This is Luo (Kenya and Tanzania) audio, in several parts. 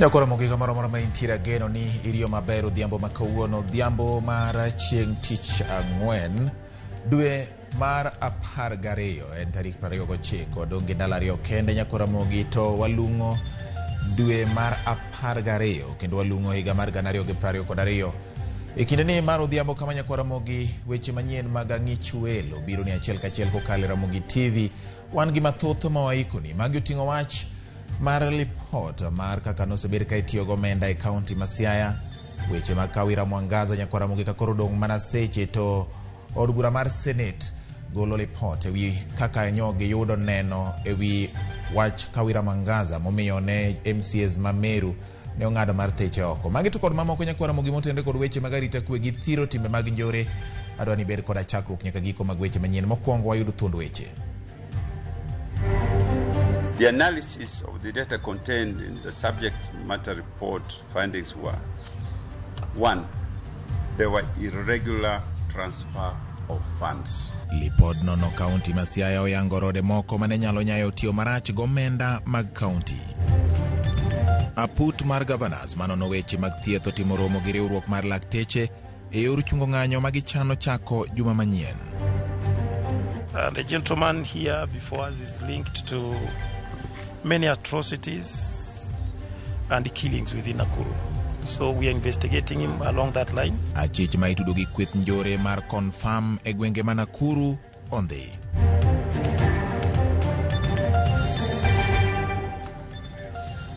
Nyakoro Ramogi kamoro amora ma intiere ageno ni iriyo maber odhiambo ma kawuono, odhiambo mar chieng' tich ang'wen dwe mar 12 en tarik 29, odong' gi ndalo 2 kende Nyakoro Ramogi to walung'o dwe mar 12 kendo walung'o higa mar 2022. E kindeni mar odhiambo kama Nyakoro Ramogi weche manyien mag ang'ich welo biro ni achiel kachiel kokalo e Ramogi TV. Wan gi mathoth ma waikoni. Magi oting'o wach mar lipot mar kaka nosebed ka itiyo gi omenda e kaunti ma Siaya, weche mag Kawira Mwangaza Nyakwar Ramogi ka koro odong' mana seche to od bura mar Senate golo lipot ewi kaka nyo giyudo neno ewi wach Kawira Mwangaza momiyo ne MCAs ma Meru ne ong'ado mar theche oko. Magi to kod mamoko Nyakwar Ramogi motenre kod weche mag arita kwe gi thiro timbe mag njore. Adwa ni ibed koda chakruok nyaka giko mag weche manyien. Mokwongo wayud thuond weche. The analysis of the data contained in the subject matter report findings were: 1. There were irregular transfer of funds. Lipod nono kaunti ma Siaya oyango rode moko mane nyalo nyayo tiyo marach gomenda mag kaunti. Aput mar governors manono weche mag thieth otimo romo gi riwruok mar lakteche e yor chungo ng'anyo ma gichano chako juma manyien. The gentleman here before us is linked to many atrocities and killings within Nakuru. So we are investigating him along that line. Achich ma itudo gi kweth njore mar Confirm e gwenge ma Nakuru ondhi.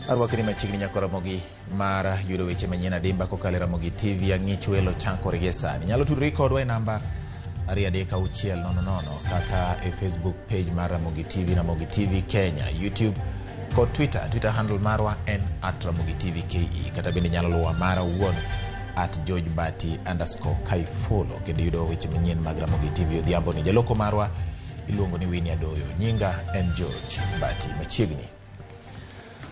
Arwakni machiegni Nyakor Ramogi mar yudo weche manyien adimba kokalo e Ramogi TV. Ang'ich welo chakore gie sani. Nyalo tudori kodwa e namba 23600 kata e Facebook page mar Ramogi TV, Ramogi TV Kenya, YouTube kod Twitter. Twitter handle marwa en @RamogiTVKE. Kata bende nyalo luwa mara owuon @GeorgeBati_ kaifollow kendo yudo weche manyien mag Ramogi TV odhiambo ni. Jaloko marwa iluongo ni Winnie Adoyo. Nyinga en George Bati. Machiegni.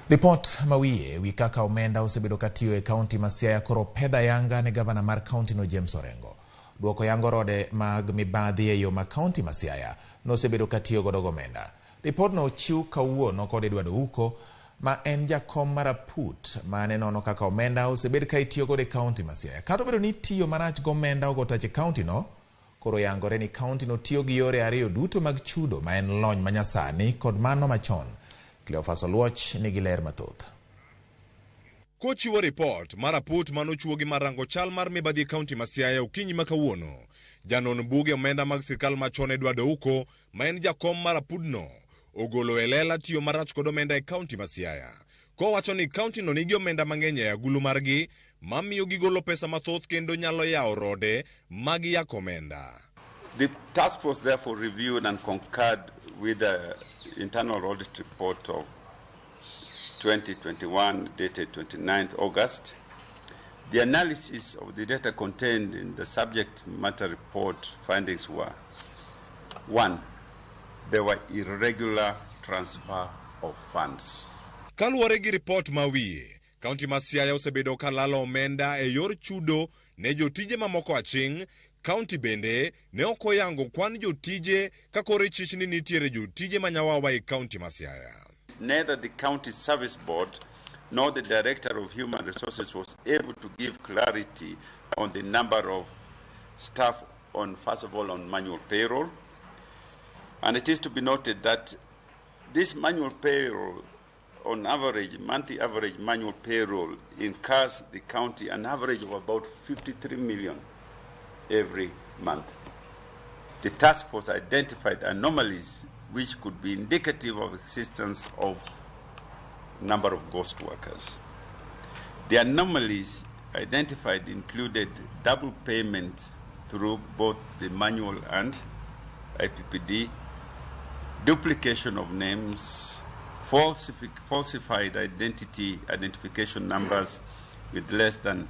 Ripot mawiye wi kaka omenda osebedo katiyo e kaunti ma Siaya koro pedha yanga ne gavana mar kaunti no James Orengo. Duoko yango rode mag mibadhi e yo ma kaunti ma Siaya nosebedo katiyo godo gomenda. Ripodno ochiw kawuono kod Edward Ouko ma en jakom mar aput mane nono kaka omenda osebed ka itiyo godo e kaunti ma Siaya. Kata obedo ni tiyo marach gomenda ogo tach e kaunti no, koro yangore ni kaunti no tiyo gi yore ariyo duto mag chudo ma en lony manyasani kod mano machon. Cleophas Oluoch nigi ler mathoth. Kochiwo ripot mar aput manochuogi mar rango chal mar mibadhi e kaunti ma Siaya okinyi ma kawuono, janon buge omenda mag sirkal machon Edward Ouko ma en jakom mar apudno ogolo e lela tiyo marach kod omenda e kaunti ma Siaya, kowacho ni kaunti no nigi omenda mang'eny e agulu margi mamiyo gigolo pesa mathoth kendo nyalo yawo rode mag yako omenda. The task force therefore reviewed and concurred with the internal audit report of 2021 dated 29th August. The analysis of the data contained in the subject matter report findings were: 1. There were irregular transfer of funds. Kaluwore gi ripot ma wiye, kaunti ma Siaya osebedo ka lalo omenda e yor chudo ne jotije mamoko aching'. Kaunti bende ne ok oyango kwan jotije ka koro ichich ni nitiere jotije manyawawa e kaunti ma Siaya. Neither the County Service Board nor the Director of Human Resources was able to give clarity on the number of staff on, first of all, on manual payroll. And it is to be noted that this manual payroll, on average, monthly average manual payroll incurs the county an average of about 53 million every month. The task force identified anomalies which could be indicative of existence of number of ghost workers. The anomalies identified included double payment through both the manual and IPPD, duplication of names, falsified identification numbers with less than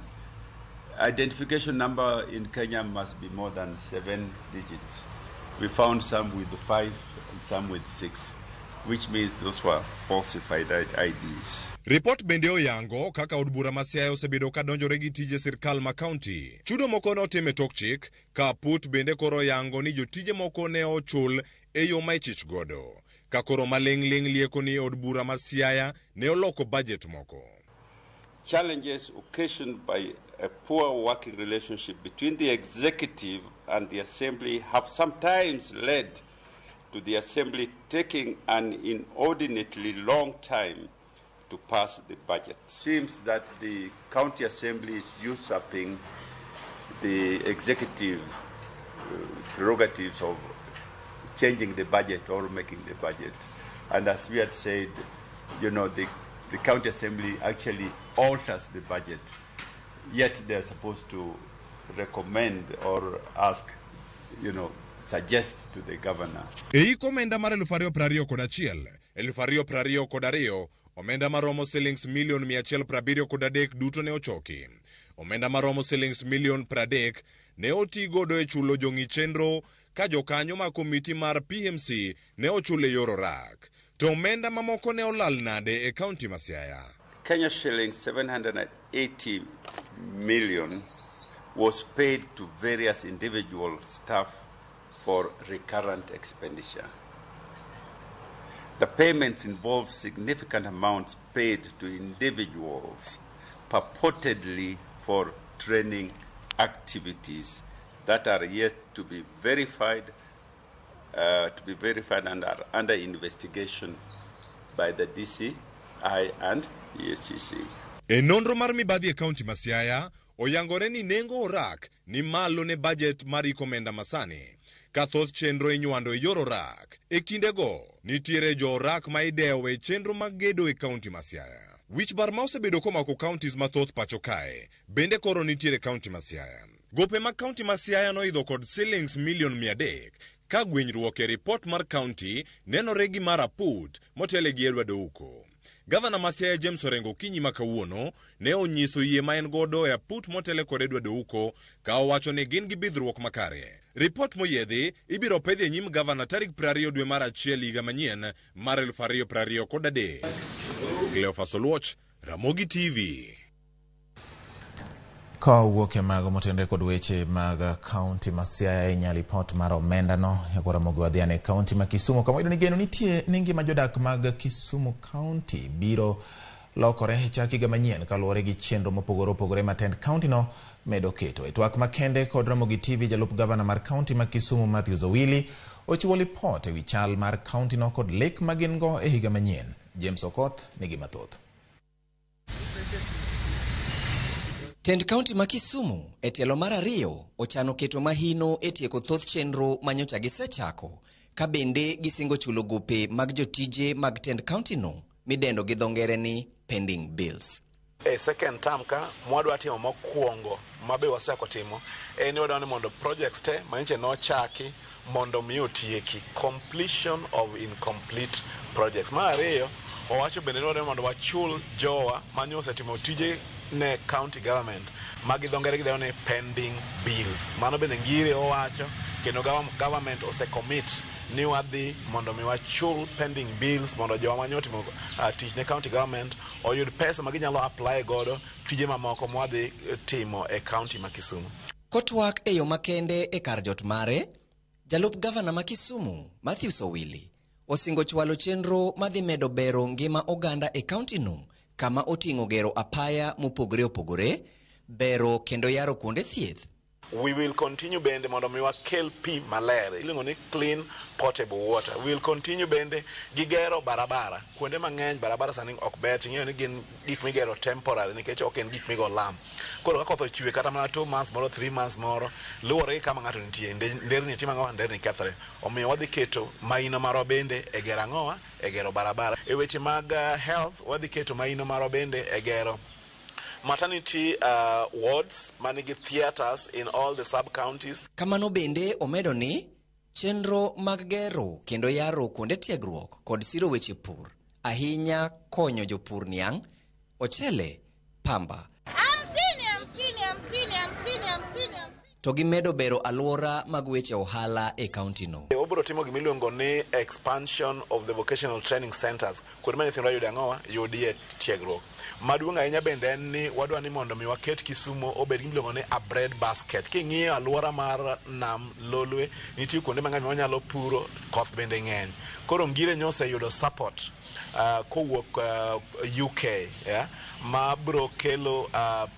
identification number in Kenya must be more than 7 digits. We found some with 5 and some with 6, which means those were falsified IDs. Ripot bende oyango kaka od bura ma Siaya osebedo ka donjore gi tije sirkal ma kaunti. Chudo moko notim e tok chik, ka aput bende koro oyango ni jotije moko ne ochul e yo ma ichich godo. Ka koro maling'ling' lieko ni od bura ma Siaya ne oloko budget moko. Challenges occasioned by a poor working relationship between the executive and the assembly have sometimes led to the assembly taking an inordinately long time to pass the budget. Seems that the county assembly is usurping the executive prerogatives of changing the budget or making the budget. And as we had said, you know, the county assembly actually alters the budget, yet they're supposed to recommend or ask, you know, suggest to the governor. E hik omenda mar 2021, 2022, omenda maromo silings milion 173 duto ne ochoki. Omenda maromo silings milion 30 ne oti godo e chulo jong'i chenro ka jokanyo ma komiti mar PMC ne ochul e yor orak. To omenda mamoko ne olal nade e kaunti ma Siaya? Kenya shillings 780 million was paid to various individual staff for recurrent expenditure. The payments involved significant amounts paid to individuals purportedly for training activities that are yet to be verified, and are under investigation by the DCI and EACC. E nonro mar mibadhi e kaunti ma Siaya, oyangore ni nengo orak ni malo ne budget mar hik omenda masani, ka thoth chenro inywando e yor orak. E kindego, nitiere jo orak ma idewo e chenro mag gedo e kaunti ma Siaya. Wich bar ma osebedo komako counties mathoth pacho kae, bende koro nitiere kaunti ma Siaya. Gope mag kaunti ma Siaya noidho kod silings milion 300, ka gwenyruok e ripot mar kaunti nenore gi mar aput motele gi Edward Ouko. Gavana ma Siaya James Orengo okinyi ma kawuono ne onyiso yie ma en godo e aput motele kod Edward Ouko ka owacho ni gin gi bidhruok makare. Ripot moyiedhi ibiro pedhi e nyim gavana tarik 20 dwe mar achiel higa manyien mar 2023. Cleophas Oluoch, Ramogi TV. Ka owuok e mago motenore kod weche mag kaunti ma Siaya e lipot mar omenda no, Ramogi wadhi ane kaunti ma Kisumu kama wayudo ni geno nitie ni ngima jodak mag Kisumu County biro lokore e chak higa manyien kaluwore gi chenro mopogore opogore ma tend kaunti no medo keto. E twak makende kod Ramogi TV, jalup gavana mar kaunti ma Kisumu Matthews Owili ochiwo lipot ewi chal mar kaunti no kod lek ma gin go e higa manyien. James Okoth nigi mathoth. Tend kaunti ma Kisumu e tielo mar ariyo ochano keto mahino e tieko thoth chenro manyocha gisechako, ka bende gisingo chulo gope mag jotije mag tend kaunti no midendo gi dho ngere ni pending bills. E second term ka mwadwa timo mokwongo mabe wasechako timo en ni wadwa ni mondo projects te manyiche nochaki mondo mi otieki, completion of incomplete projects. Mar ariyo, wawacho bende ni wadwa ni mondo wachul jowa manyo osetimo tije ne county government ma gi dho ngere gidendo ni pending bills. Mano bende Ngire owacho kendo government ose commit ni wadhi mondo mi wachul pending bills mondo jowa manyo otimo tich ne county government oyud pesa ma ginyalo apply godo tije mamoko mwadhi timo e county ma Kisumu. Kotwak e yo makende e kar jot mare, jalup gavana ma Kisumu Matthews Owili osingo chwalo chenro madhi medo bero ngima oganda e kaunti no, kama oting'o gero apaya mopogore opogore, bero kendo yaro kuonde thieth. We will continue bende mondo mi wakel pi maler, iluongo ni clean potable water. We will continue bende gi gero barabara. Kuonde mang'eny barabara sani ok ber, ting'eyo ni gin gik migero temporary nikech ok en gik migo lam. Koro ka koth ochwe kata mana 2 months moro, 3 months moro, luwore gi kama ng'ato nitie, nderni timo ang'owa, nderni kethre. Omiyo wadhi keto maino marwa bende e gero ang'owa, e gero barabara. E weche mag health, wadhi keto maino marwa bende e gero maternity wards manigi theaters in all the sub-counties. Kamano bende omedo ni chenro mag gero kendo yaro kuonde tiegruok kod siro weche pur ahinya konyo jopur niang', ochele, pamba. To gimedo bero alwora mag weche ohala e kaunti no. Wabiro timo gima iluongo ni expansion of the vocational training centers, kuonde ma nyithindwa yude ang'owa, yudie tiegruok. Maduong' ahinya bende en ni wadwa ni mondo mi waket Kisumu obed gima iluongo ni a bread basket. King'iyo alwora mar nam Lolwe, nitie kuonde mang'eny ma wanyalo puro, koth bende ng'eny. Koro Ngire nyo oseyudo support Kowuok UK, yeah, ma bro kelo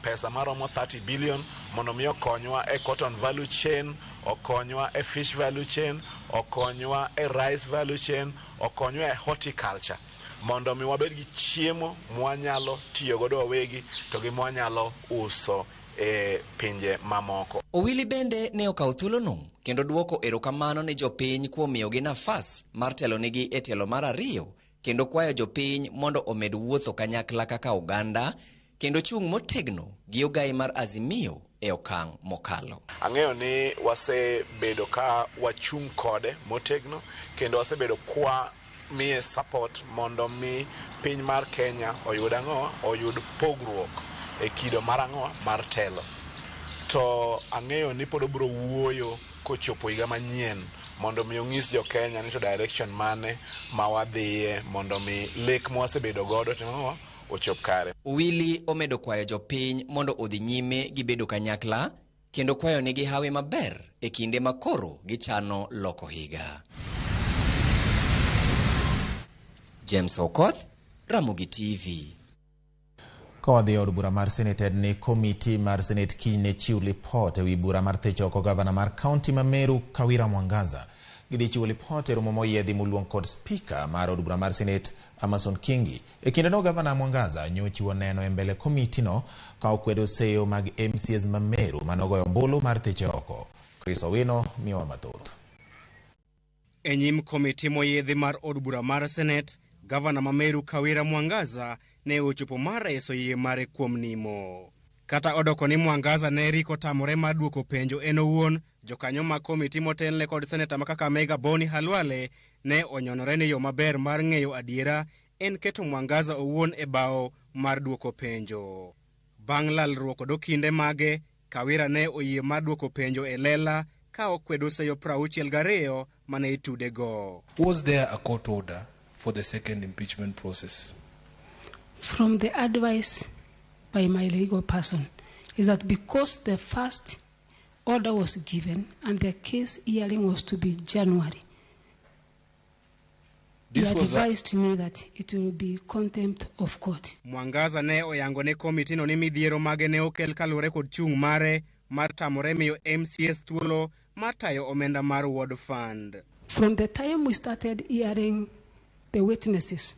pesa maromo 30 billion mondo mi okonywa e cotton value chain, okonywa e fish value chain, okonywa e rice value chain, okonywa e horticulture mondo mi wabed gi chiemo mwanyalo tiyo godo wawegi to gi mwanyalo uso e pinje mamoko. Owili bende ne okawo thuolono kendo duoko erokamano ne jopiny kuom miyogi nafas mar telonegi e tielo mar ariyo kendo kwayo jopiny mondo omed wuotho kanyakla kaka oganda kendo chung' motegno gi ogai mar Azimio e okang' mokalo. Ang'eyo ni wasebedo ka wachung' kode motegno kendo wasebedo kwa miye support mondo mi piny mar Kenya oyud ang'o? Oyud pogruok e kido mar ang'o? Mar telo. To ang'eyo ni pod obiro wuoyo kochopo higa manyien mondo mi onyis jo Kenya ni to direction mane ma wadhiye mondo mi lek mwasebedo godo timo ang'o? Ochop kare. Owili omedo kwayo jopiny mondo odhi nyime gi bedo kanyakla kendo kwayo nigi hawi maber e kinde ma koro gichano loko higa. James Okoth, Ramogi TV. Ka wadhi e od bura mar Senate en ni komiti mar Senate kiny ne chiw lipot ewi bura mar thicho oko gavana mar kaunti ma Meru Kawira Mwangaza. Gidhi chiwo lipot e romo moyiedhi moluong kod spika mar od bura mar Senate Amason Kingi. E kindeno gavana Mwangaza nyochiwo neno e mbele komiti no ka okwedo seyo mag MCAs ma Meru manogoyo ombulu mar thiche oko. Chris Owino miyowa mathoth. E nyim komiti moyiedhi mar od bura mar Senate, gavana ma Meru Kawira Mwangaza ne ochopo mar reso yie mare kuom nimo. Kata odoko ni Mwangaza ne riko tamore mar duoko penjo en owuon, jokanyo mag komiti motelne kod seneta ma Kakamega Boni Khalwale ne onyonore ni yo maber mar ng'eyo adiera en keto Mwangaza owuon e bao mar duoko penjo. Bang' lalruok kod okinde mage, Kawira ne oyie mar duoko penjo e lela ka okwedo seyo 62 mane itudego. Was there a court order for the second impeachment process? From the advice by my legal person is that because the first order was given and the case hearing was to be January, This he was a, advised me that it will be contempt of court. Mwangaza ne oyango ne komitino ni midhiero mage ne okel kaluwore kod chung' mare mar tamore miyo MCAs thuolo mar tayo omenda mar Ward Fund. From the time we started hearing the witnesses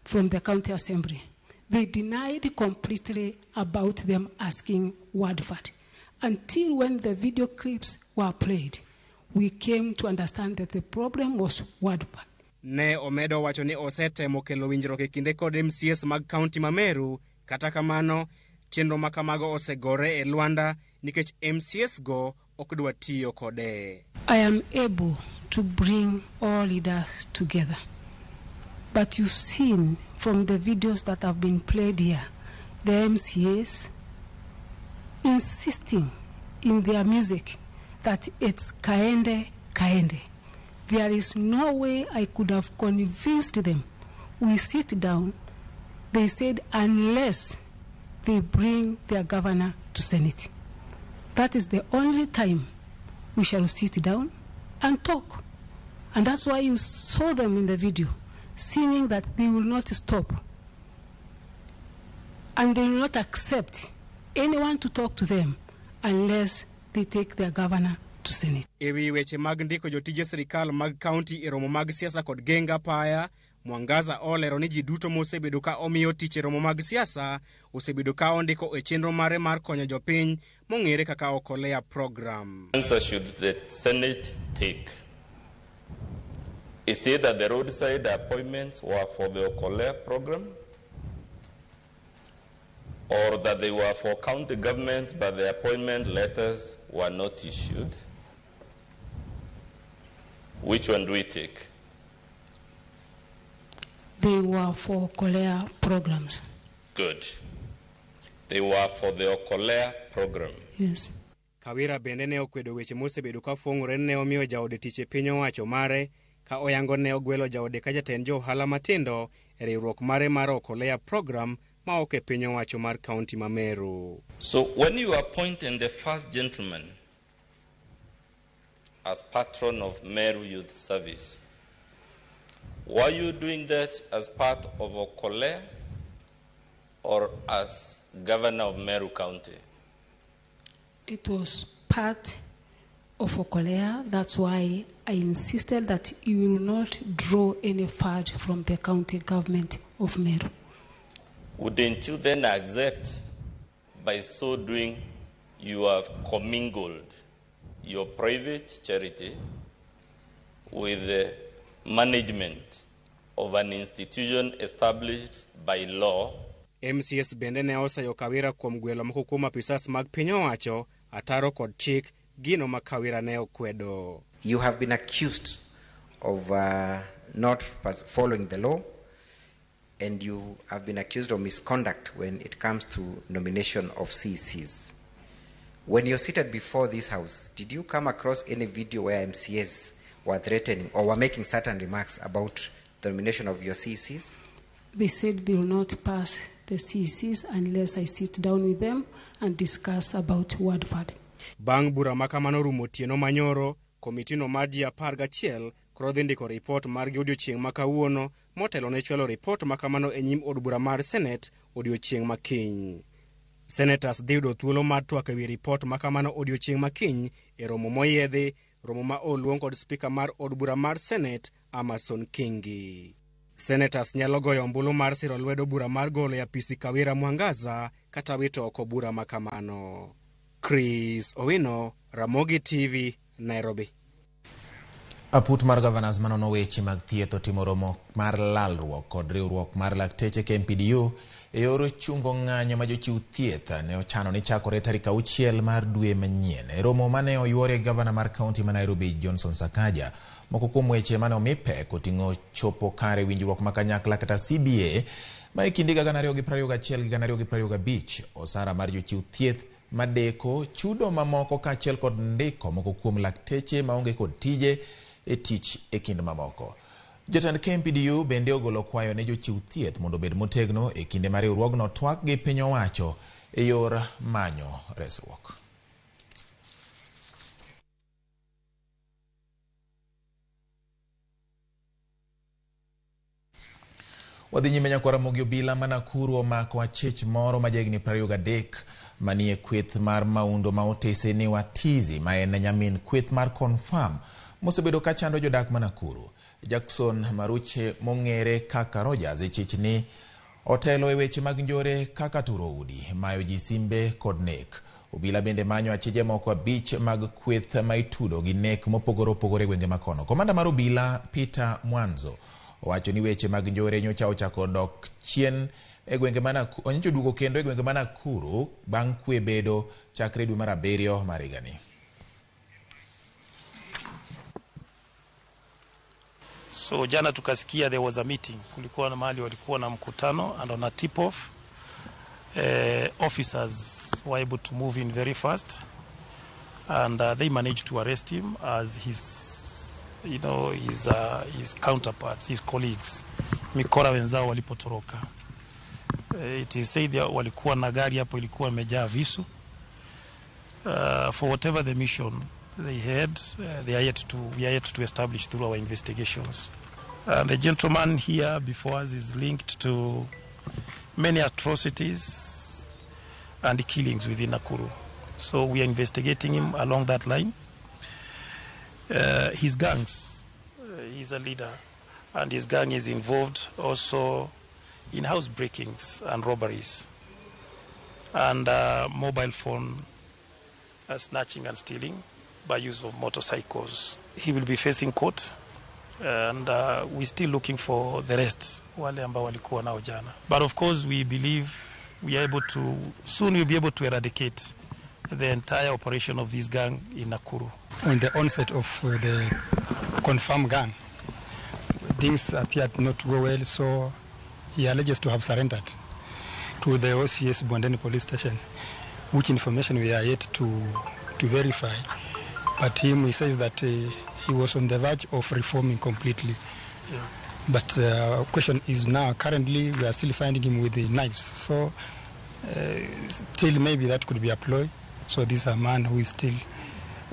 from the county assembly, they denied completely about them asking Ward Fund. Until when the video clips were played, we came to understand that the problem was Ward Fund. Ne omedo wacho ni osetemo kelo winjruok e kinde kod MCAs mag kaunti ma Meru, kata kamano chenro ma kamago osegore e lwanda nikech MCAs go ok dwa tiyo kode. I am able to bring all leaders together. But you've seen from the videos that have been played here, the MCAs insisting in their music that it's Kaende, Kaende. There is no way I could have convinced them. We sit down, they said, unless they bring their governor to Senate. That is the only time we shall sit down and talk. And that's why you saw them in the video, singing that they will not stop. And they will not accept anyone to talk to them unless they take their governor to Senate. E wi weche mag ndiko jotije sirikal mag kaunti e romo mag siasa kod Genga Paya, Mwangaza olero ni ji duto mosebedo ka omiyo tich e romo mag siasa osebedo ka ondiko e chenro mare mar konyo jopiny mong'ere kaka Okolea program. Answer should the Senate take? Is it that the roadside appointments were for the Okolea program? Or that they were for county governments but the appointment letters were not issued? Which one do we take? They were for Okolea programs. Good. They were for the Okolea program. Yes. Kawira bende ne okwedo weche mosebedo ka fwong'ore ne omiyo jaode tich e piny owacho mare ka oyango ne ogwelo jaode ka jatend jo ohala matindo e riwruok mare mar Okolea program ma ok e piny owacho mar kaunti ma Meru. So when you appointed the first gentleman as patron of Meru Youth Service, Were you doing that as part of Okolea or as governor of Meru County? It was part of Okolea. That's why I insisted that you will not draw any fund from the county government of Meru. Wouldn't you then accept by so doing you have commingled your private charity with the management of an institution established by law? MCS bende ne osayo Kawira kuom gwelo moko kuom apisas mag piny owacho ataro kod chik gino ma Kawira ne okwedo. You have been accused of not following the law, and you have been accused of misconduct when it comes to nomination of CECs. When you're seated before this house, did you come across any video where MCAs were threatening or were making certain remarks about the nomination of your CECs? They said they will not pass the CECs unless I sit down with them and discuss about ward fund. Bang' bura ma kamano rumo otieno manyoro, komitino mar ji 11 koro dhi ndiko ripot margi odiochieng' ma kawuono motelo ne chwalo ripot ma kamano e nyim od bura mar Senet odiochieng' ma kiny. Senators dhi yudo thuolo mar twak ewi ripot ma kamano odiochieng' ma kiny e romo moyiedhi, romo ma oluong kod spika mar od bura mar Senet Amason Kingi. Senators nyalo goyo ombulu mar siro lwedo bura mar golo e apisi Kawira Mwangaza kata wito oko bura ma kamano. Chris Owino, Ramogi TV, Nairobi. Aput mar governors manono weche mag thieth otimo romo mar lalruok kod riwruok mar lakteche KMPDU e yor chungo ng'anyo ma jochiw thieth ne ochano ni chakore tarik 6 mar dwe manyien. E romo mane oyuore gavana mar kaunti ma Nairobi Johnson Sakaja, moko kuom weche mane omi pek oting'o chopo kare winjruok ma kanyakla kata CBA ma e kind higa 2021 gi 2025, osara mar jochiw thieth madeko, chudo mamoko kaachiel kod ndiko moko kuom lakteche maonge kod tije e tich e kind mamoko. Jotend KMPDU bende ogolo kwayo ne jochiw thieth mondo obed motegno e kinde ma riwruogno twak gi piny owacho e yor manyo resruok. Wadhi nyime nyakwa Ramogi Obila ma Nakuru omako achich moro ma jahigni 23 manie kweth mar maundo ma otese ni Watizi ma en nyamin kweth mar Confirm mosebedo ka chando jodak ma Nakuru. Jackson Maruche mong'ere kaka Rogers ichich ni otelo e weche mag njore kaka turo udi, mayo ji simbe kod nek. Obila bende manyo achije moko 5 mag kweth ma itudo gi nek mopogore opogore e gwenge makono. Komanda mar obila Peter Mwanzo owacho ni weche mag njore nyocha ochako dok chien e gwenge ma Nakuru, onyocha oduogo kendo e gwenge ma Nakuru bang' kwe bedo chakre dwe mar 7 mar higani. So jana tukasikia there was a meeting, kulikuwa na mahali walikuwa na mkutano, and on a tip off officers were able to move in very fast, and they managed to arrest him as his, you know, his counterparts, his colleagues, mikora wenzao walipotoroka. It is said that walikuwa na gari hapo ilikuwa imejaa visu. For whatever the mission they had, we are yet to establish through our investigations. The gentleman here before us is linked to many atrocities and killings within Nakuru. So we are investigating him along that line. His gangs, he's a leader, and his gang is involved also in house breakings and robberies and mobile phone snatching and stealing by use of motorcycles. He will be facing court, and we're still looking for the rest, wale ambao walikuwa nao jana. But of course we believe we are able to, soon we'll be able to eradicate the entire operation of this gang in Nakuru. On the onset of the confirmed gang, things appeared not to go well, so he alleges to have surrendered to the OCS Bondeni police station, which information we are yet to verify. But him, he says that he was on the verge of reforming completely. Yeah. But question is now, currently we are still finding him with the knives. So still maybe that could be a ploy. So this is a man who is still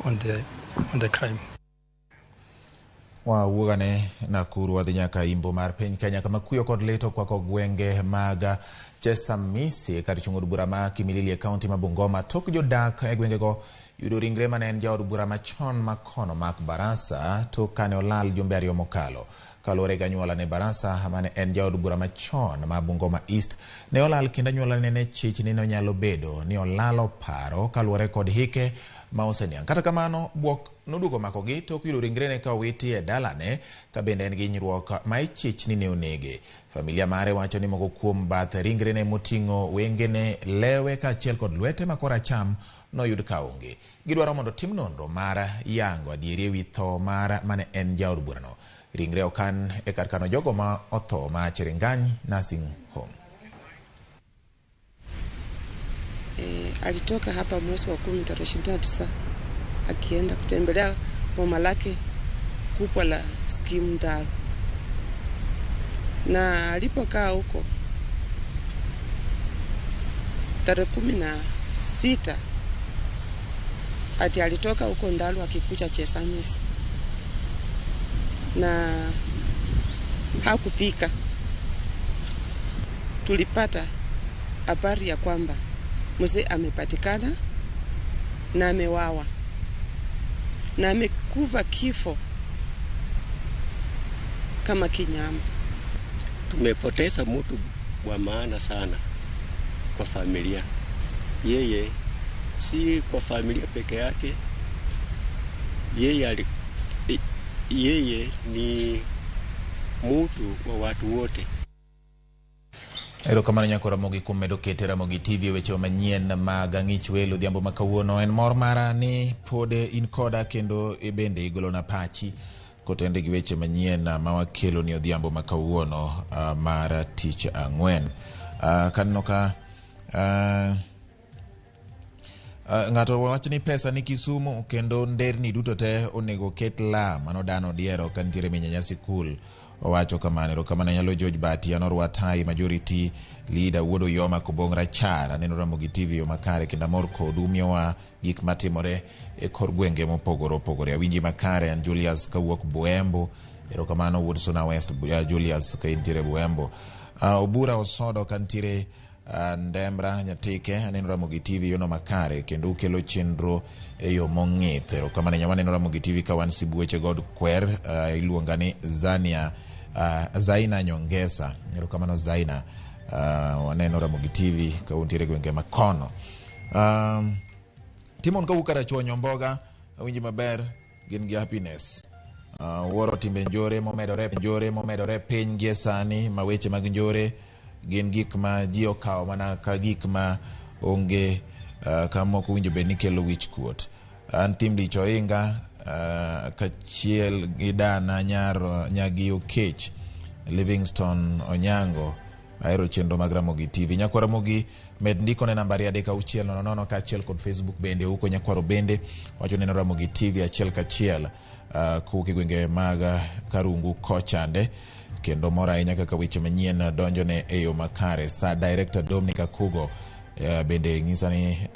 on the crime. Wawuogane Nakuru wadhi nyaka imbo mar piny Kenya kama kuyo kod lit okwako gwenge mag Chesamisi kar chung' od bura ma Kimilili e kaunti ma Bungoma tok jodak e gwengego yudo ringre mane en jaod bura machon ma kono Mark Barasa tok kane olal jumbe 2 mokalo. Kaluwore gi anyuola ne Barasa mane en jaod bura machon ma Bungoma East ne olal kendo anyuola ne chich ni nonyalo bedo ni olalo paro kaluwore kod hike ma oseniang'. Kata kamano bwok noduogo makogi tok yudo ringrene ka owiti e dalane ka bende en gi hinyruok ma ichich ni ne onege. Familia mare wacho ni moko kuom bath ringrene moting'o wengene, lewe kaachiel kod lwete ma koracham noyud ka onge. Gidwaro mondo tim nonro mar yango adieri ewi tho mar mane en jaod burano. Ringre okan e kar kano jogo ma otho ma Cherangany Nursing Home. Alitoka hapa mwezi wa 10 tarehe 29 akienda kutembelea boma lake kubwa la Skimu Ndaru, na alipokaa huko tarehe 16 ati alitoka huko Ndaru akikuja Chesamisi na hakufika. Tulipata habari ya kwamba mzee amepatikana na amewawa na amekufa kifo kama kinyama. Tumepoteza mtu wa maana sana kwa familia. Yeye si kwa familia peke yake, yeye ni mtu wa watu wote. Erokamano nyako Ramogi kuom medo kete Ramogi TV weche manyien mag Ang'ich Welo odhiambo ma kawuono. En mor mara ni pod in koda kendo bende igolona pachi kotende gi weche manyien ma wakelo ni odhiambo ma kawuono mar tich ang'wen. Kaneno ka ng'ato wacho ni pesa ni Kisumu kendo nderni duto te onego ket lam. Mano dhano diero ka nitiere minyanya sikul owacho kamano. Erokamano nyalo George Bati anorwa tai majority leader wuod Oyoma Kobong Rachar. Aneno Ramogi TV yo makare kendo amor kodu miyowa gik matimore e kor gwenge mopogore opogore. Awinji makare an Julius kawuok Buembo. Erokamano wuod Suna West Julius ka intiere Buembo. Obura Osodo ka nitiere Ndembra Nyatike. Aneno Ramogi TV yono makare kendo ukelo chenro e yo mong'ith. Erokamano nyama aneno Ramogi TV ka wan sibuoche god kwer. Iluonga ni Zania Zaina Nyongesa. Erokamano Zaina. Waneno Ramogi TV ka untiere gwenge makono. Timon kawuok Karachuonyo Nyomboga awinji maber gin gi happiness. Wuoro timbe njore momedore piny gie sani ma weche mag njore gin gik ma ji okawo mana ka gik ma onge ka moko winjo bed ni kelo wich kuot. An Tim Lich Oinga kachiel gi dana Nyagi Okech Livingston Onyango ahero chenro mag Ramogi TV. Nyakwa Ramogi med ndiko ne nambari 3 6 0 0 kaachiel kod Facebook bende uko nyakwaro bende wacho neno Ramogi TV achiel kachiel kowuok e gwenge mag Karungu kochande kendo mor ahinya kaka weche manyien donjone e yo makare. Sa Director Dominic Akugo bende ng'isa ni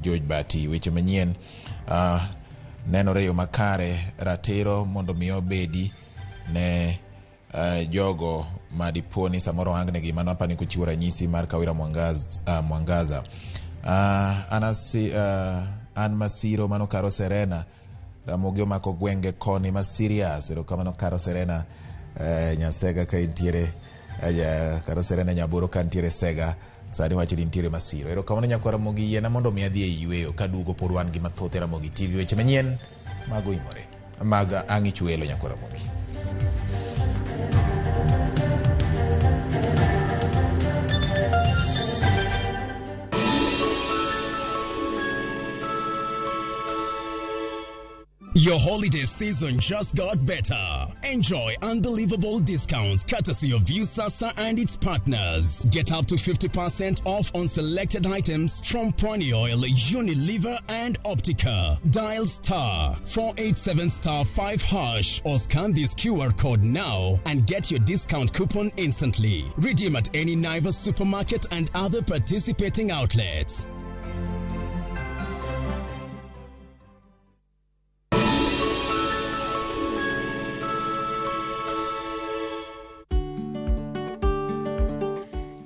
George Bati weche manyien nenore e yo makare ratiro mondo mi obedi ne jogo madipo ni samoro ohangnegi. Mano apani kochiwo ranyisi mar Kawira Mwangaza. An Masiro mano Karo Serena. Ramogi omako gwenge koni ma serious. Erokamano Karo Serena Nyasega ka intiere Karo Serena Nyaboro ka nitiere Sega sani wacho ni nitiere Masiro. Erokamano nyakwa Ramogi yiena mondo mi adhi e yweyo kaduogo pod wan gi mathoth e Ramogi TV weche manyien mag oimore mag Ang'ich Welo nyakwa Ramogi. Your holiday season just got better. Enjoy unbelievable discounts courtesy of Viusasa and its partners. Get up to 50% off on selected items from Pwani Oil, Unilever and Optica. Dial *487*5# or scan this QR code now and get your discount coupon instantly. Redeem at any Naivas supermarket and other participating outlets.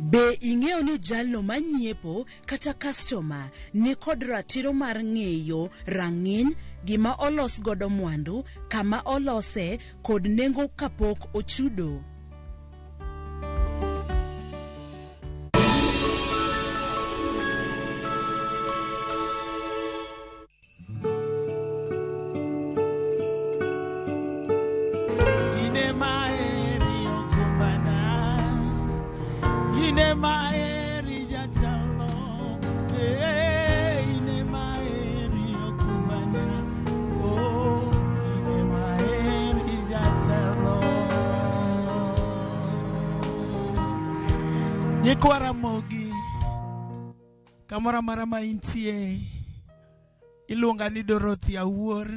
Be ing'eyo ni jalno manyiepo kata customer ni kod ratiro mar ng'eyo rang'iny gima olos godo mwandu, kama olose kod nengo kapok ochudo? Ine maeri okumbana, ine maeri jatelo, ine maeri okumbana, oh, ine maeri jatelo. Nyikwa Ramogi, kamoro amora ma intie, iluonga ni Dorothy Awuor,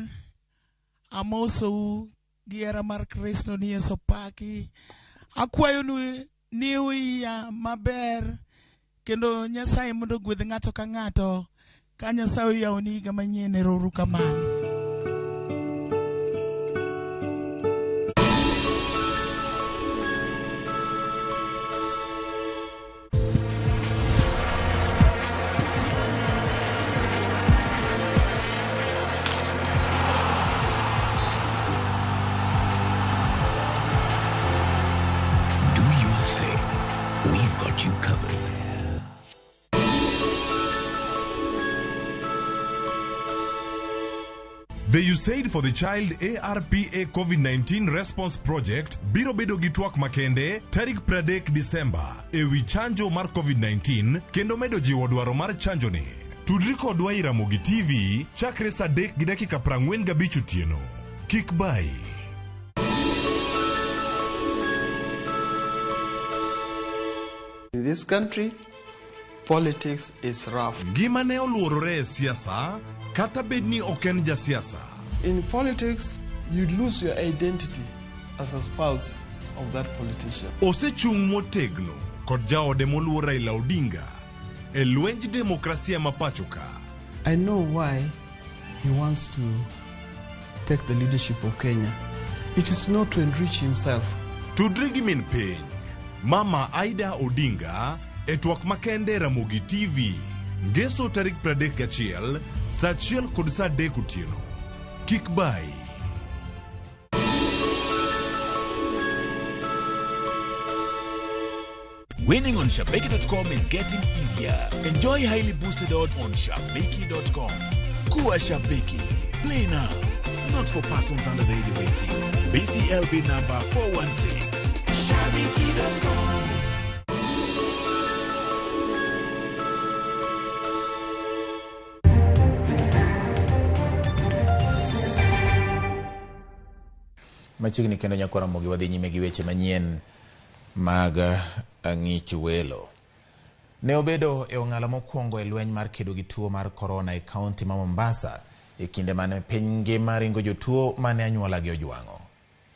amosou gi hera mar Kristo ni Yesu paki. Akwayonu ni uiya maber kendo Nyasaye mondo ogwedh ng'ato ka ng'ato ka Nyasaye oyawoni higa manyien. Ero uru kamano. Do your thing. We've got you covered. The USAID for the Child ARPA COVID-19 Response Project biro bedo gi twak makende tarik 30 Disemba ewi chanjo mar COVID-19 kendo medo jiwo dwaro mar chanjoni. Tudri kodwa e Ramogi TV chakre saa 3:45 otieno. Kik bayi. In this country, politics is rough. Ngima ne oluorore e siasa kata bed ni ok en jasiasa. In politics, you lose your identity as a spouse of that politician. Osechung' motegno kod jaode moluor Raila Odinga e lwenj demokrasia ma pacho ka. I know why he wants to take the leadership of Kenya. It is not to enrich himself. Tudri gi min piny, Mama Aida Odinga e twak makende Ramogi TV. Ngeso tarik 31 saa 1 kod saa 3 otieno. Kik bayi. Winning on Shabiki.com is getting easier. Enjoy highly boosted odds on Shabiki.com. Kuwa Shabiki. Play now. Not for persons under the age of 18. BCLB number 416. Shabiki.com. Machiegni kendo nyakwa Ramogi wadhi nyime gi weche manyien mag ang'ich welo. Ne obedo e ong'ala mokwongo e lweny mar kedo gi tuo mar korona e kaunti ma Mombasa e kinde mane piny ngima ringo jotuo mane anyuolagi ojwang'o.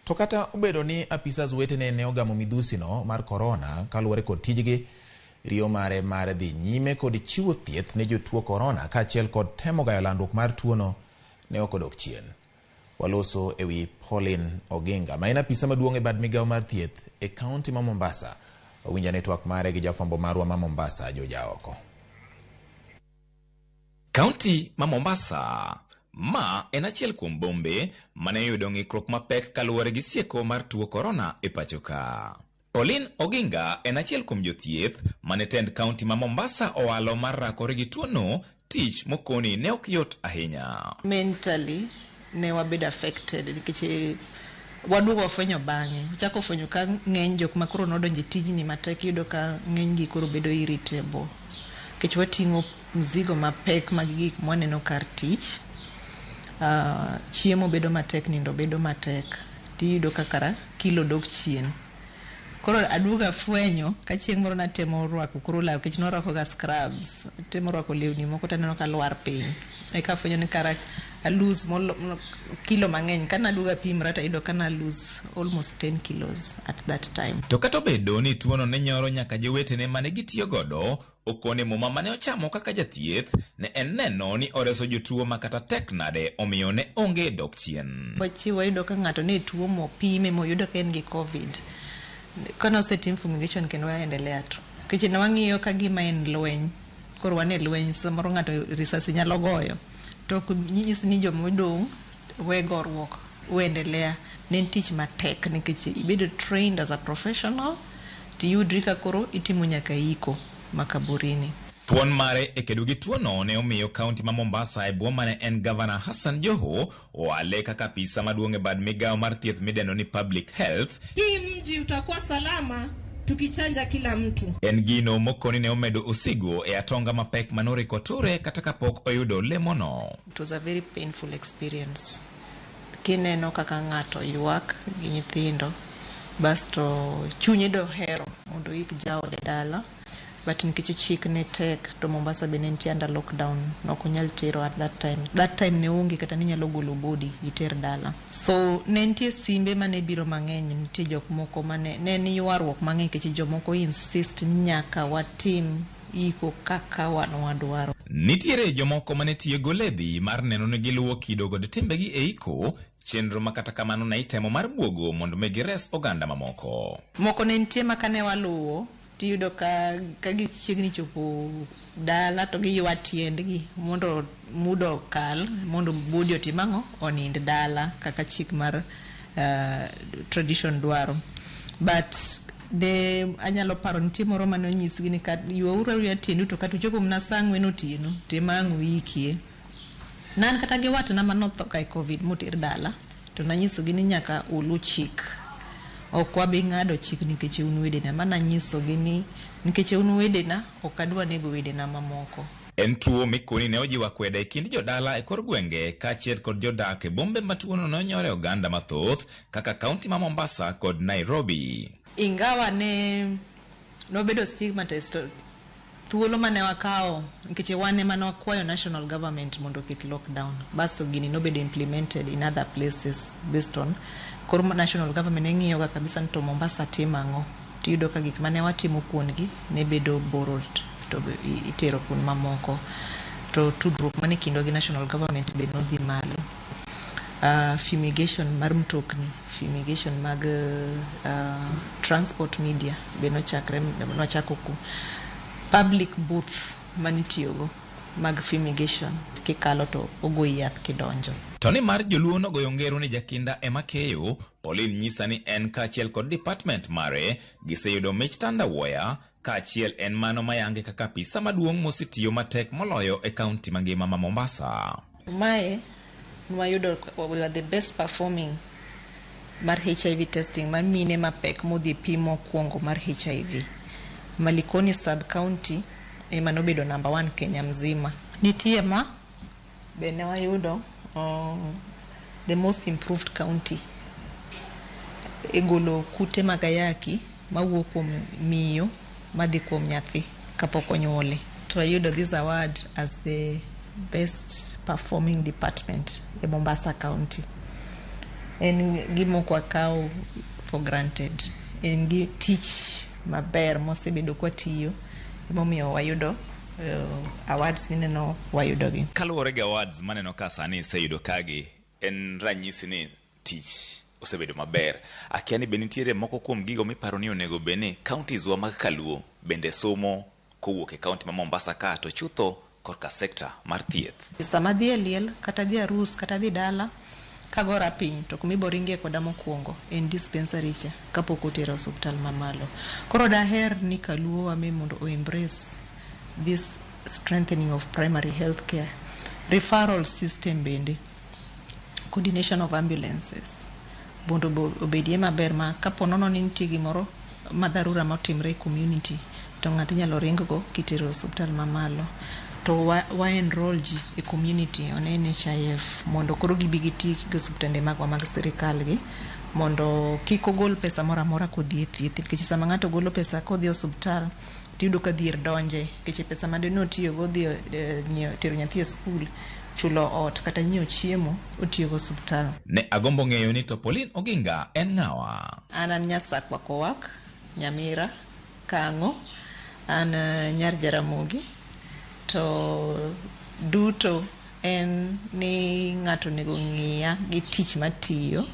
To kata obedo ni apisas wetene ne ogamo midhusi no mar korona kaluwore kod tijgi, riyo mare mar dhi nyime kod chiwo thieth ne jotuo korona kaachiel kod temo gayo landruok mar tuono ne ok odok chien. Waloso ewi Pauline Oginga ma en apisa maduong' e bad migawo mar thieth e kaunti ma Mombasa. Owinjo ane twak mare gi jafwambo marwa ma Mombasa, Joja Oko. Kaunti ma Mombasa ma en achiel kuom bombe mane oyudo ng'ikruok mapek kaluwore gi sieko mar tuo korona e pacho ka. Pauline Oginga en achiel kuom jothieth mane tend kaunti ma Mombasa owalo mar rakore gi tuono, tich mokoni ne ok yot ahinya. Mentally ne wabedo affected nikech waduogo wafwenyo bang'e. Wachako fwenyo ka ng'eny jok ma koro nodonjo e tijni matek iyudo ka ng'eny gi koro bedo irritable. Nikech wating'o mzigo mapek mag gik mwaneno kar tich. Chiemo bedo matek, nindo bedo matek. Tiyudo ka kara kilo dok chien. Koro aduogo afwenyo ka chieng' moro natemo rwako koro law nikech nwarwako ga scrubs. Atemo rwako lewni moko taneno ka lwar piny. Eka afwenyo ni kara a lose kilo mang'eny. Ka naduogo apimra tayudo ka na lose almost 10 kilos at that time. To kata obedo ni tuono ne nyoro nyaka jowetene mane gitiyo godo, okone muma mane ochamo kaka jathieth ne en neno ni oreso jotuo ma kata tek nade omiyo ne onge dok chien. Wachiwo wayudo ka ng'ato ne tuo mopime moyudo ka en gi COVID. Kane osetim fumigation kendo waendelea tu. Nikech ne wang'iyo ka gima en lweny. Koro wan e lweny, samoro ng'ato risasi nyalo goyo. To ok nyis ni jomodong' we goruok, uendelea. Ne en tich matek nikech ibedo trained as a professional, tiyudri ka koro itimo nyaka iko makaburini. Thuon mare e kedo gi tuono ne omiyo kaunti ma Mombasa e bwo mane en gavana Hassan Joho oale kaka apisa maduong' e bad migawo mar thieth midendo ni Public Health. Hii mji utakuwa salama tukichanja kila mtu. En gino mokoni ne omedo osigo e atonga mapek manoriko ture kata kapok oyudo lemono. It was a very painful experience. Kineno kaka ng'ato ywak gi nyithindo, basto chunye dohero mondo oik jaode dala. But nikech chik ne tek to Mombasa be ne nitie under lockdown, ne ok onyal tero at that time. That time ne onge kata ninyalo golo body iter dala. So ne nitie simbe mane biro mang'eny, nitie jok moko mane ne en ywaruok mang'eny nikech jomoko insist ni nyaka watim iko kaka wan wadwaro. Nitiere jomoko mane tiyo goledhi mar neno ni giluwo kido kod timbegi e iko, chenro ma kata kamano ne itemo mar buogo mondo mi gires oganda mamoko. Moko ne nitie ma kane waluwo tiyudo ka gichiegni chopo dala to giywa tiendgi mondo muda okal mondo body otim ang'o onind dala kaka chik mar tradition dwaro. But de anyalo paro nitie moro mane onyisgi ni ywauru aywa tiendu to kata uchopo mana saa ang'wen otieno to ema ang' uikie. Ne an kata gi watna manotho ka e Covid moter dala to nanyisogi ni nyaka ulu chik. Ok wabi ng'ado chik nikech un wedena. Mana nyisogi ni nikech un wedena ok adwa nego wedena mamoko. En tuo mikoni ne ojiwo akweda e kind jodala e kor gwenge kaachiel kod jodak e bombe ma tuono ne onyore oganda mathoth kaka kaunti ma Mombasa kod Nairobi. Ingawa ne nobedo stigmatized to thuolo mane wakawo nikech wan ema ne wakwayo national government mondo oket lockdown, basto gini nobedo implemented in other places based on koro national government ne ng'iyo ga kabisa ni to Mombasa timo ang'o, tiyudo ka gik mane watimo kuondgi ne bedo borrowed to itero kuond mamoko, to tudruok mane kindwa gi national government be nodhi malo. Fumigation mar mtokni, fumigation mag transport media be nochakre, nochako ku public booth manitiyogo mag fumigation kikalo to ogoyi yath kidonjo. To ni mar joluo nogoyo ngero ni jakinda ema keyo, Pauline nyisa ni en kaachiel kod department mare giseyudo mich tandawuoya kaachiel en mano mayange kaka apisa maduong' mosetiyo matek moloyo e kaunti mangima ma Mombasa. Mae nwayudo we were the best performing mar HIV testing mar mine mapek modhi pim mokwongo mar HIV. Malikoni sub county ema nobedo number 1 Kenya mzima. Nitie ma be ne wayudo the most improved county e golo kute mag ayaki mawuok kuom miyo madhi kuom nyathi kapok onyuole. To wayudo this award as the best performing department e Mombasa County. En gima ok wakaw for granted. En gi tich maber mosebedo kwatiyo emomiyo wayudo awards mineno wayudogi. Kaluwore gi awards maneno ka sani iseyudo kagi, en ranyisi ni tich osebedo maber. Akia ni be nitiere moko kuom gigo miparo ni onego bed ni counties wa mag Kaluo bende somo kowuok e kaunti ma Mombasa ka to chutho korka sekta mar thieth. Sama adhi e liel, kata adhi arus, kata adhi dala, kagora piny to kuma iboringie koda mokwongo en dispensary cha kapok otera osuptal mamalo. Koro daher ni Kaluo wame mondo o embrace this strengthening of primary health care, referral system bende, coordination of ambulances mondo obedie maber ma kapo nono ni nitie gimoro ma dharura motimre e community to ng'ato inyalo ring go kitero e osuptal mamalo. To wa enroll ji e community on NHIF mondo koro gibi giti gi osuptende magwa mag sirikal gi mondo kik ogol pesa moro amora kodhi e thieth, nikech sama ng'ato golo pesa kodhi e osuptal tiyudo ka dhier donje, nikech pesa mane notiyogo dhi tero nyathi e skul, chulo ot kata nyiewo chiemo otiyogo osuptal. Ne agombo ng'eyo ni to Pauline Oginga en ng'awa? An Nyasakwa Kowak, Nyamira, Kang'o, an nyar Jaramogi. To duto en ni ng'ato onego ng'iya gi tich matiyo,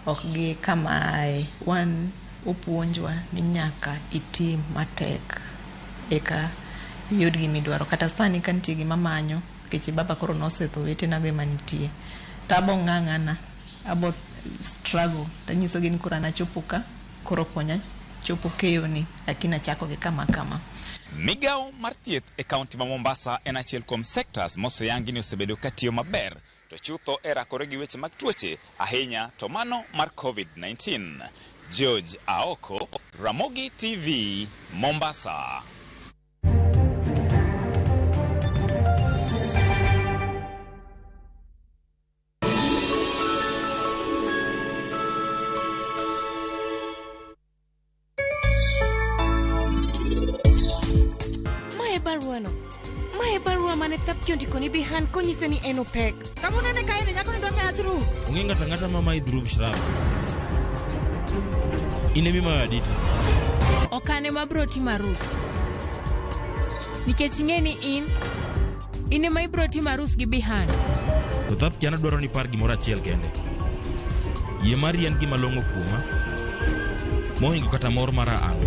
ok gi kama ae. Wan opuonjwa ni nyaka itim matek. eka iyud gimidwaro. Kata sani ka nitie gima manyo, nikech baba koro nosetho, owetena go ema nitie, to abo ng'ang'ana, abo struggle, tanyisogi ni koro an achopo ka, koro konya chopo keyoni, lakini achako gi kama kama. Migawo mar thieth e kaunti ma Mombasa en achiel kuom sectors moseyangi ni osebedo katiyo maber to chutho e rakore gi weche mag tuoche ahinya to mano mar COVID-19. George Aoko, Ramogi TV, Mombasa. Mae barua no. Mae barua mane Thapki ondiko ni Bihan konyise ni en opek. Kamunene kaeni nyako ni dwa miya dhruv. Onge ng'ato ang'ata ma mayi dhruv shraf. In ema imayo aditi. Ok an ema abiro timo arus. Nikech ing'e ni in ema ibiro timo arus gi Bihan. To Thapki an adwaro ni ipar gimoro achiel kende. Yie mari en gima long'o kuoma mohingo kata mor mara an.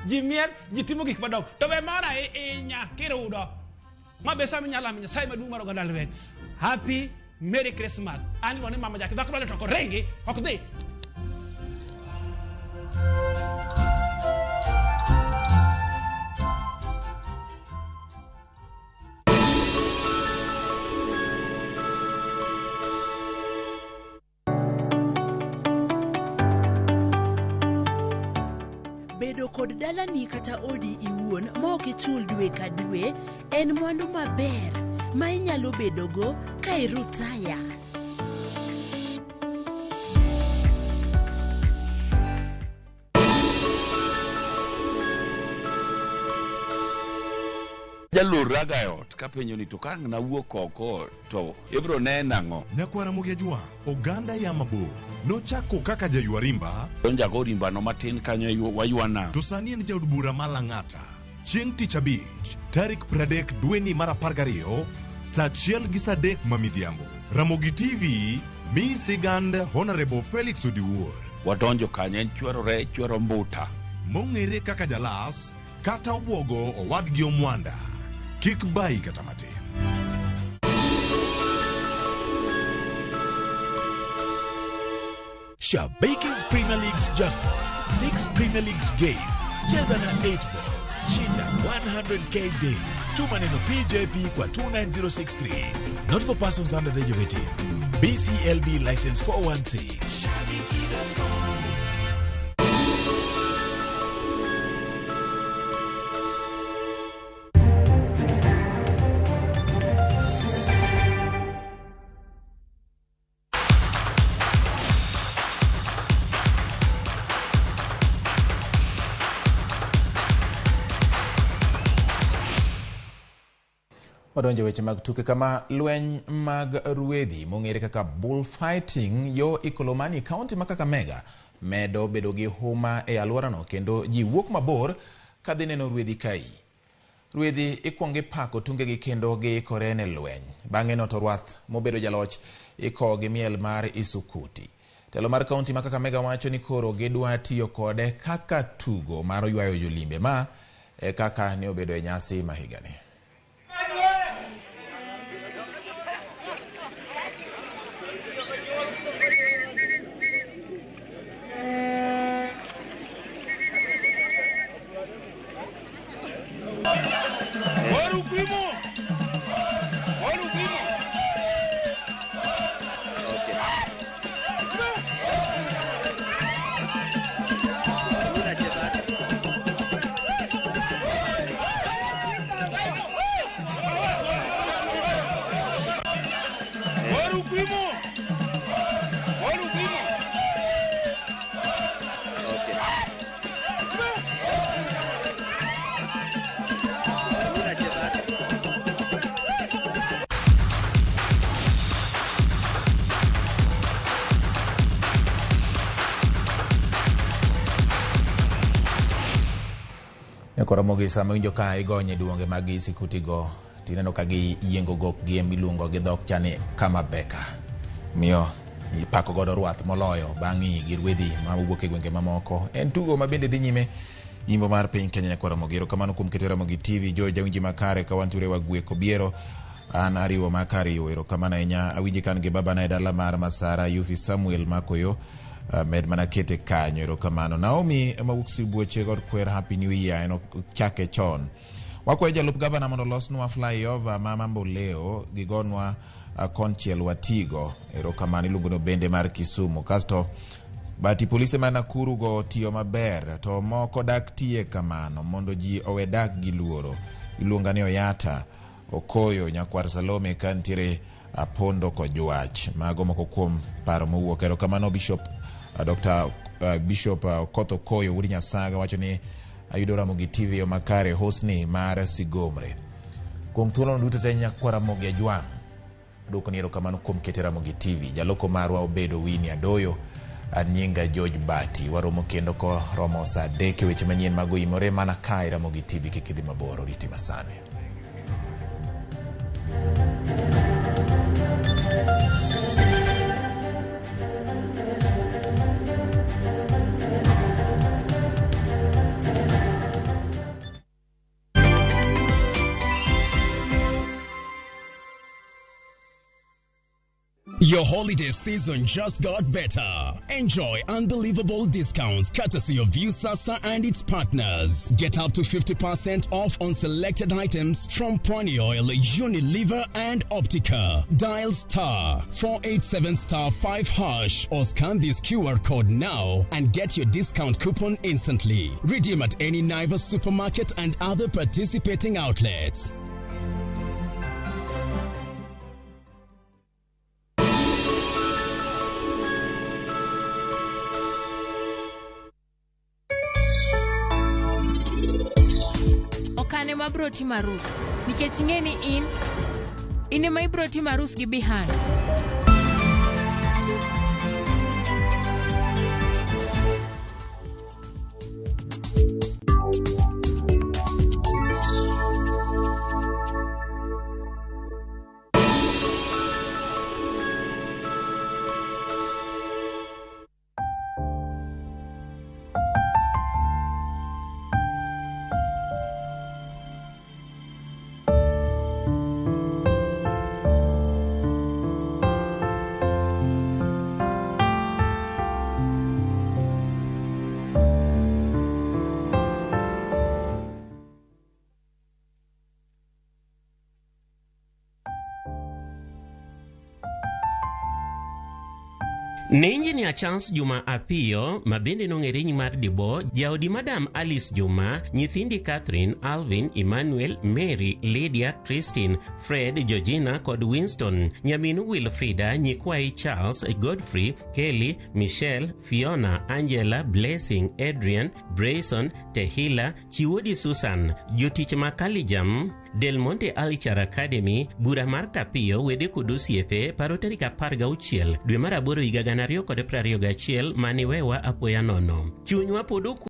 Ji mier, ji timo gik madongo. To be mora ahinya kirudo. Ma be sama inyalo lamo Nyasaye maduong' mar oganda lweny. Happy Merry Christmas. An iluongo ni Mama Jackie. Dhako dwaro to ok oringi, ok dhi. Bedo kod dalani kata odi iwuon ma ok ichul dwe ka dwe en mwandu maber ma inyalo bedogo ka irutaya. Jalor raga e ot kapenjo ni to ka ang' nawuok oko to ibro nena ang'o? Nyakwar Ramogi Ajwang', oganda ya mabor, nochako kaka jaywa rimba. Donjo ago rimbano matin kanyo waywa nam. To sani en jaod bura ma Lang'ata. Chieng' tich abich, tarik 30 dweni mar 12, saa 1 gi saa 3 ma midhiambo. Ramogi TV mi sigand Honorable Felix Odiwuor. Wadonjo kanyo en chwero re, chwero mbuta. Mong'ere kaka Jalas, kata obwogo owadgi Omwanda. Kik bayi kata matin. Shabiki's Premier League's jackpot. 6 Premier Leagues games. Cheza na 8 ball. Shinda 100k daily. Tuma neno PJP kwa 29063. Not for persons under the age of 18. BCLB license 416. Wadonjo weche mag tuke kama lweny mag ruedhi mong'ere kaka bullfighting yo Ikolomani kaunti ma Kakamega medo bedo gi huma e alworano kendo ji wuok mabor kadhi neno ruedhi kai. Ruedhi ikuongo ipako tungegi kendo giikore ne lweny. Bang'e no to rwath mobedo jaloch ikowo gi miel mar Isukuti. Telo mar kaunti ma Kakamega wacho ni koro gidwa tiyo kode kaka tugo mar ywayo jolimbe ma e kaka ne obedo e nyasi ma higani. Nyakoromogi sama winjo ka igonye duonge mag isikutigo tineno ka giyiengo gokgi emiluongo gi dhok cha ni kama beka. Miyo ipako godo rwath moloyo bang' gi rwedhi ma wuok e gwenge mamoko. En tugo ma bende dhi nyime yimbo mar piny Kenya Nyakoromogi. Erokamano kuom keto Ramogi TV jo jawinji makare ka wantiere wagwe kobiero an ariwo makariwo erokamano ahinya awinji kan gi babana e dala mar Masara Yufi Samuel Makoyo med mana kete kanyo erokamano. Naomi mawuok Sibuoche god Kwer happy new year en ochake chon. Wakwayo jalup gavana mondo olosnwa flyover ma Mamboleo gigonwa konchiel watigo erokamano iluongo ni bende mar Kisumu. Kasto bati polise ma Nakuru go tiyo maber to moko dak tiye kamano mondo ji owe dak gi luoro. Iluonga ni Oyata Okoyo nyakwar Salome ka nitiere Apondo Kojwach. Mago moko kuom paro mowuok. Erokamano Bishop Dr. Bishop Okoth Okoyo wuod Nyasaga wacho ni ayudo Ramogi TV yo makare hosni mar Sigomre. Kuom thuolono duto te nyakwar Ramogi Ajwang' duoko ni erokamano kuom kete Ramogi TV. Jaloko marwa obedo Winnie Adoyo. An nyinga George Bati. Waromo kendo koromo saa 3 e weche manyien mag oimore mana kae Ramogi TV kik idhi mabor oriti masani. Your holiday season just got better. Enjoy unbelievable discounts courtesy of Viusasa and its partners. Get up to 50% off on selected items from Pwani Oil, Unilever, and Optica. Dial star 487 star 5 hash or scan this QR code now and get your discount coupon instantly. Redeem at any Naivas supermarket and other participating outlets. Okane mabro timo arus nikech ing'e ni in ema ibro timo arus gi Bihan. Ne Injinia Charles Juma Apiyo, ma bende nong'ere nying mar Dibo, jaodi Madam Alice Juma, nyithindi Catherine, Alvin, Emmanuel, Mary, Lydia, Christine, Fred, Georgina kod Winston, nyaminu Wilfrida, nyikwayi Charles, Godfrey, Kelly, Michelle, Fiona, Angela, Blessing, Adrian, Brayson, Tehila, Chiwodi Susan, jotich ma Kalijam, Del Monte Alichar Academy, bura mar Kapiyo, wede kod osiepe, paro tarik 16 dwe mar 8 higa 2021 mane wewa apoya nono. Chunywa pod